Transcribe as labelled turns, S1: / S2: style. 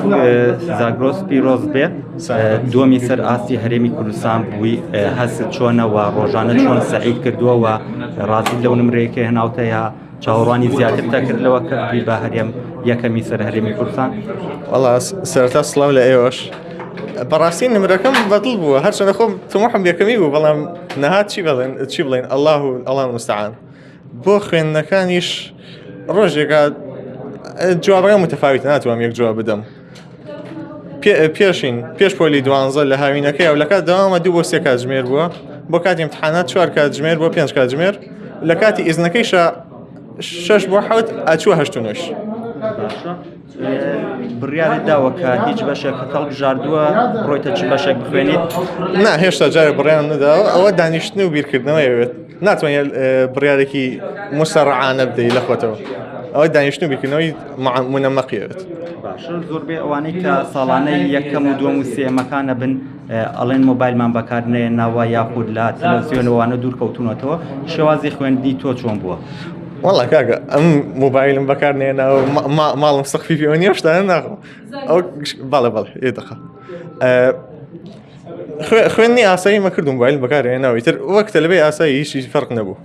S1: کاک زاگرۆس پیرۆز بێ دووەمی سەر ئاستی هەرێمی کوردستان بووی هەست چۆنە و ڕۆژانە چۆن سەعید کردووە و ڕازی لەو نمرەیەکە هێناوتە یا چاوەڕوانی زیاتر دەکرد لەوە کە بی بە هەرێم یەکەمی سەر هەرێمی کوردستان
S2: وەڵا سەرەتا سڵاو لە ئێوەش بەڕاستی نمرەکەم بەدڵ بووە هەرچەندە خۆم تموحم یەکەمی بوو بەڵام نەهات چی بڵێن چی بڵێن الله و الله المستعان بۆ خوێندنەکانیش ڕۆژێکە جوابەکە متفاوتە ناتوانم یەک جواب بدەم پێشین پێش پۆلی دوانزە لە هاوینەکەی و لە کات داوامە دوو بۆ سێ کاتژمێر بووە بۆ کاتی امتحانات چوار کاتژمێر بۆ پێنج کاتژمێر لە کاتی ئیزنەکەیشە شەش بۆ حەوت ئەچووە هەشت و نۆش.
S1: باشە بڕیارت داوە کە هیچ بەشێک هەڵبژاردووە ڕۆیتە چ بەشێک بخوێنیت؟
S2: نا هێشتا جارێ بڕیان نەداوە ئەوە دانیشتن و بیرکردنەوەی ئەوێت ناتوانێت بڕیارێکی مسەڕعانە بدەی لە خۆتەوە ئەوە دانیشتن و بیرکردنەوەی منەمەقی ئەوێت.
S1: باشە زۆربەی ئەوانەی کە ساڵانەی یەکەم و دووەم و سێیەمەکانە بن ئەڵێن مۆبایلمان بەکار نەیەناوە یاخود لە تەلەڤزیۆنەوانە دوور کەوتونەتەوە شێوازی خوێندنی تۆ چۆن بووە؟
S2: وەڵا کاکە ئەم مۆبایلم بەکار نێناوە ماڵم سەقفی پێوە نییە شتانە ناخۆم ئەو بەڵێ بەڵێ ئێ دەقە خوێندنی ئاسایی مە کردم مۆبایل بەکار هێناوە ئیتر وەک تەلەبەی ئاسایی هیچ فەرق نەبوو.